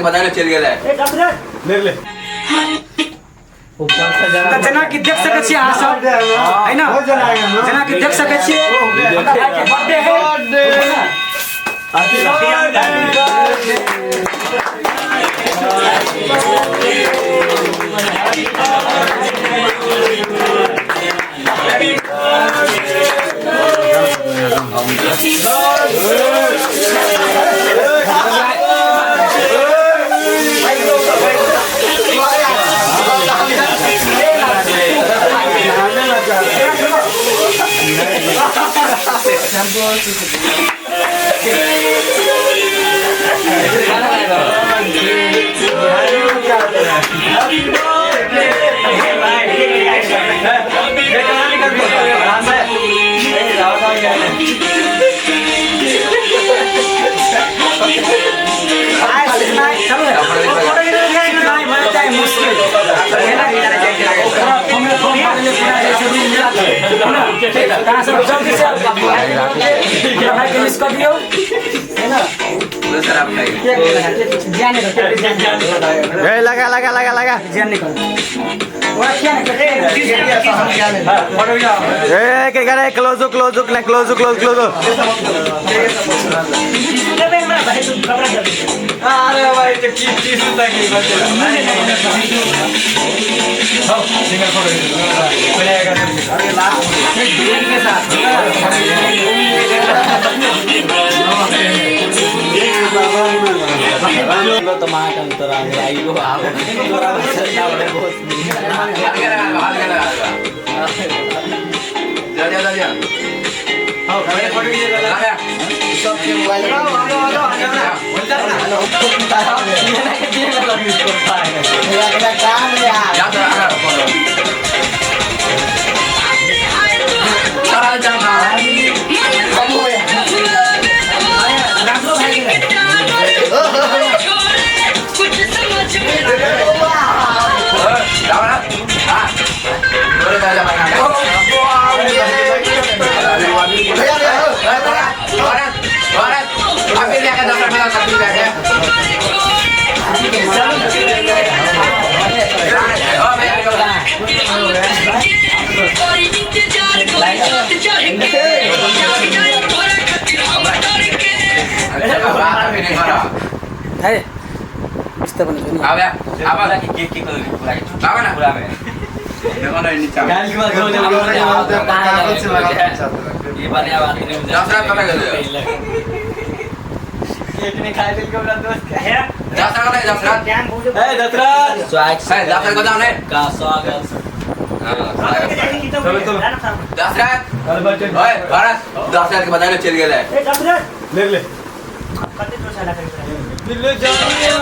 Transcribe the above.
के बधाई चलि गेलै। ले ले। तऽ जेनाकि देख सकै छियै अहाँ सब है ना, जेनाकि देख सकै छियै हमरा भाईके बर्थडे है। लगा लगा लगा लगा। ए के करे close close close close close. अरे भाई तो की चीज होता की सिंगल फोटो पहले आएगा। अरे लास्ट के साथ तो महाकाल तोरा आइयो आओ तोरा बहुत जा जा जा जा हां फोटो खींच लगा सबके मोबाइल जा जा सारा जा है बिस्तर बने नि। आवे आवा के के पूरा आवा ना पूरा में देखो ना नीचा गाली के ये बने आवाज नहीं दसरा कब गेलै? केक नहीं खाए दिल के अपना दोस्त दसरा कब दसरा ए दशरथ स्वागत है दसरा को जाओ ने का स्वागत। चलो चलो। दसरा ओए भारत दसरा के बधाई चलि गेलै। ले ले। ले जानिया।